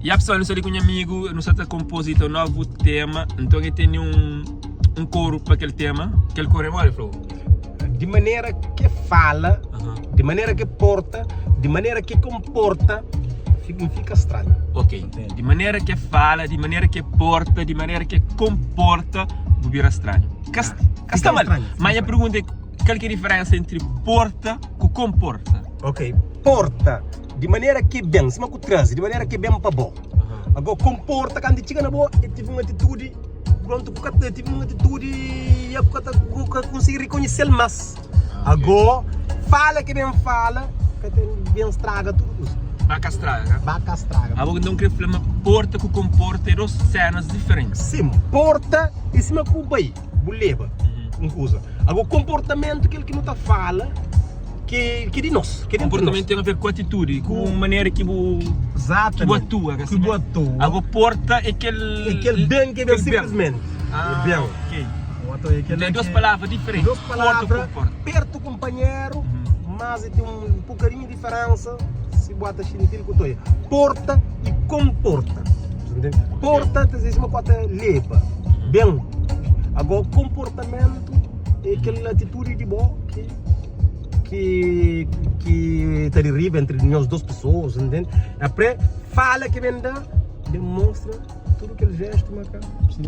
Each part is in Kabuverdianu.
Ya pessoal, nu sta li ku nha amigu, nu sta ta kompozita un novu tema, nton e tene un un koru pa kel tema, kel koru é modi Flou? Di manera ke fala, di manera ke porta, di manera ke konporta, N fika stranhu. Ok, di manera ke fala, di manera ke porta, di manera ke konporta, bu bira stranhu. Ka ka sta mal, ma nha pergunta é kal ki é diferensa entri porta ku konporta? Ok, porta di manera ki ben, sima ku traze, di manera ki ben pa bo. Ago konporta kantu txiga na bo, e tive un atitudi prontu ku ka ta tive un atitudi ya ku ka ta ku ka konsigi rikonhesel mas. Ago fala ki ben fala ka ta ben straga tudu kuza. Ba ka straga. Ba ka straga. Abo nton kre fla ma porta ku konporta é dos senas diferenti. Sim, porta é sima ku bai, bu leba un kuza. Ago konportamentu kel ki nu ta fala. Ki ki di nos, ki di nos. Ten a ver ku atitudi, ku manera ki bu Exatamente. ki bu atua, ki bu atua. Ago porta é kel é kel ben ki ben simplesmente. Ah, é ben. Ok. Então, é kel Tem duas palavras diferentes. Duas palavras perto kumpanheru, mas é tem um bocadinho de diferença se bota xintil ku toia. Porta e comporta. Porta, ta dizer uma cota leba. Ben. Agora comportamento É kel atitudi di bo ki ki ki ta di riba entri nhos dos pesoas, ntende? Apre fala ki ben da, ben mostra tudu kel jestu ma ka.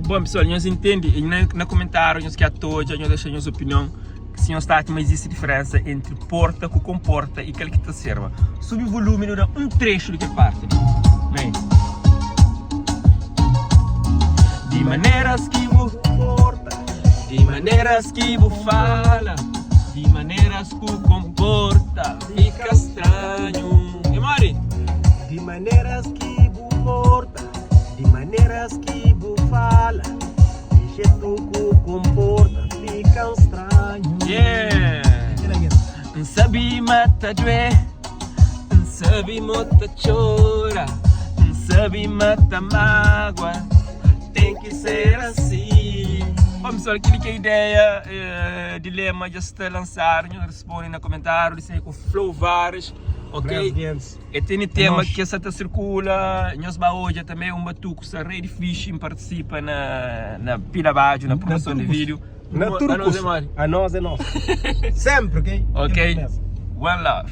Bon pessoal, nhos intende? E na, na komentáriu nhos ki ata odja, nhos dexa nhos opinion si nhos ta atxa ma izisti diferensa entri porta ku konporta i kel ki ta serba. Subi volumi nu da un trexu di kel parti li. Bem. Di maneras ki bu Porta. Di maneras ki bu fala, di maneras ku konporta, fika stranhu. E modi? Di maneras ki bu porta, di maneras ki bu fala, di jetu ku konporta, fika stranhu. Yeah! N sabe ma ta due, N sabe ma ta txora, N sabe ma ta magua. Ten ki ser asi. Bom pessoal, kili ki é ideia, eh, dilema dja sta lansadu, nhos responde na komentáriu, di ser ku Flow Vares, ok? E tene tema ki sa ta sirkula, nhos ba odja també un batuku sta rei di fixi, N partisipa na na pila badju na produson di vídeo. Na tudu kusa. Anos é nos. Sempre, ok? Ok. One love.